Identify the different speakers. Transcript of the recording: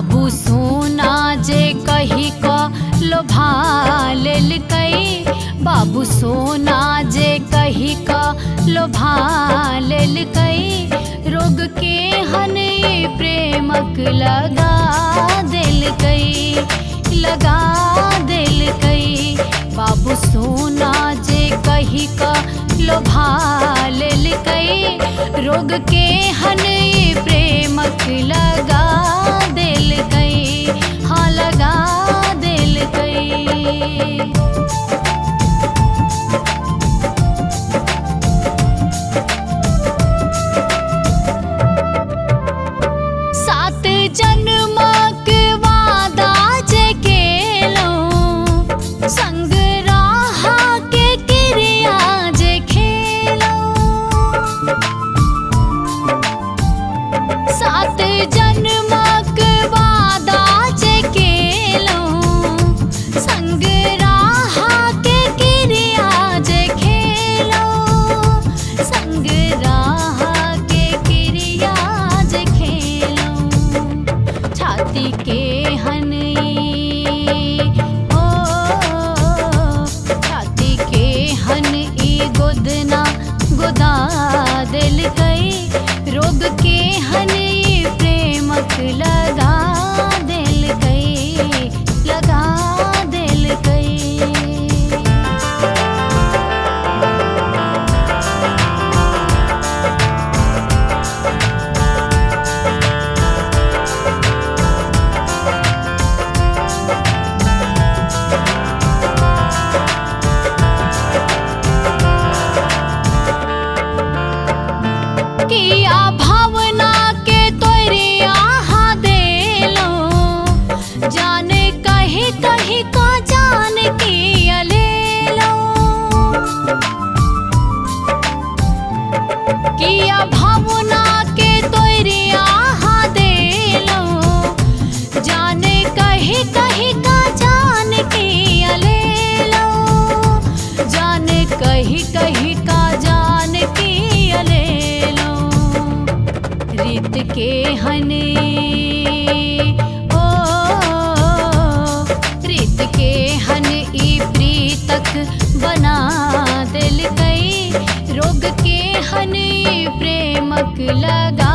Speaker 1: बाबू सोना जे कही क लोभा लेलकै, बाबू सोना जे कही क लोभा लेलकै, रोग के हन ई प्रेमक लगा देलकै, लगा देलकै। बाबू सोना जे कही क लोभा लेलकै, रोग के हन ई प्रेमक लगा देलकै, हाँ लगा देलकै। सात जन्मक वादा जे केलहुँ, संग राहा के क्रिया जे खेलहुँ। सात जन्मक वादा जे केलहुँ, संग राहा के क्रिया जे खेलहुँ, संग राहा के क्रिया जे खेलहुँ। छाती के हन ई ओ, छाती के हन ई गोदना गोदा देलकै, रोग के हन ई प्रेमक लगा देलकै, लगा देलकै। किया भावना के तोरे आहा देलहुँ, जाने कहीं कहीं का जान किया लेलहुँ। किया भावना के तोरे आहा देलहुँ, जाने कहीं कहीं का जान किया लेलहुँ, जाने कहीं कहीं का जान किया लेलहुँ। रीत के हने ओ, रीत के हन ई प्रीतक बना देलकै, रोग के हन ई प्रेमक लगा